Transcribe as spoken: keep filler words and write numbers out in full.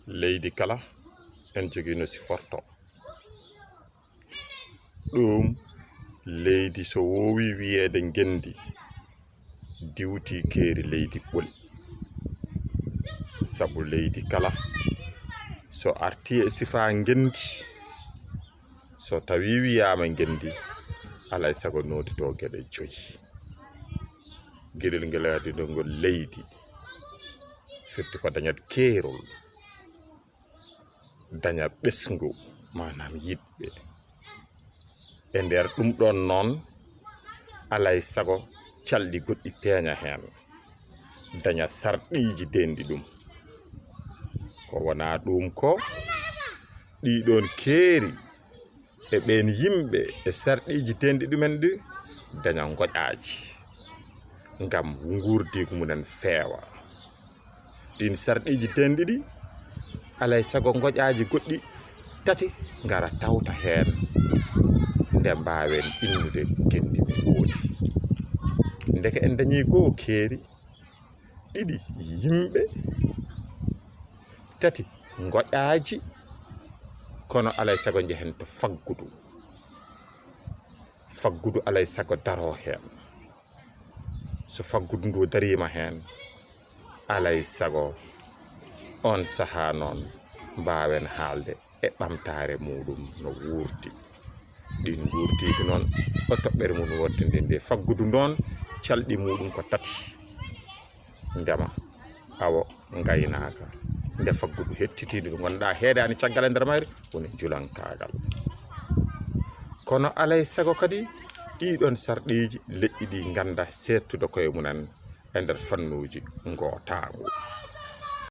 Leydi kala en jogii no siforto. Ɗum leydi so woowi wiyeede ngenndi, diwti keeri leydi ɓoli. Sabu leydi kala so artii e sifaa ngenndi, so tawii wiyaama ngenndi, alaa e sago nootitoo geɗe joyi. Geɗel ngel adinongol leydi, firti ko dañat keerol, daña ɓesngu, maanaam yiɗɓe. E nder ɗum ɗoon noon, alaa e sago calɗi goɗɗi peeña heen, daña sarɗiiji denɗi ɗum. Ko wonaa ɗum ko, ɗii ɗoon keeri e ɓeen yimɓe e sarɗiiji denɗi ɗumen ɗi daña ngoƴaaji ngam nguurdiigu mumen feewa. Ɗiin sarɗiiji denɗi ɗi, alaa e sago ngoƴaaji goɗɗi tati ngara tawta heen nde mbaawen innude ngenndi ndi woodi. Ndeke en dañii goo keeri, ɗiɗi yimɓe, tati ngoƴaaji, kono alaa e sago njehen to faggudu. Faggudu alaa e sago daroo heen. So faggudu ndu dariima heen, alaa e sago oon sahaa noon mbaawen haalde e ɓamtaare muuɗum no wuurdi. Ɗiin nguurdiigu noon, o toɓɓere mum wottinde nde faggudu noon, calɗi muuɗum ko tati. Ndema, awo, ngaynaaka. Nde faggudu hettitiindu ndu ngannduɗaa heedaani caggal e nder mayri, woni njulankaagal. Kono alaa e sago kadi, ɗii ɗoon sarɗiiji leƴƴi ɗi ngannda seettude koye mumen e nder fannuuji ngootaangu.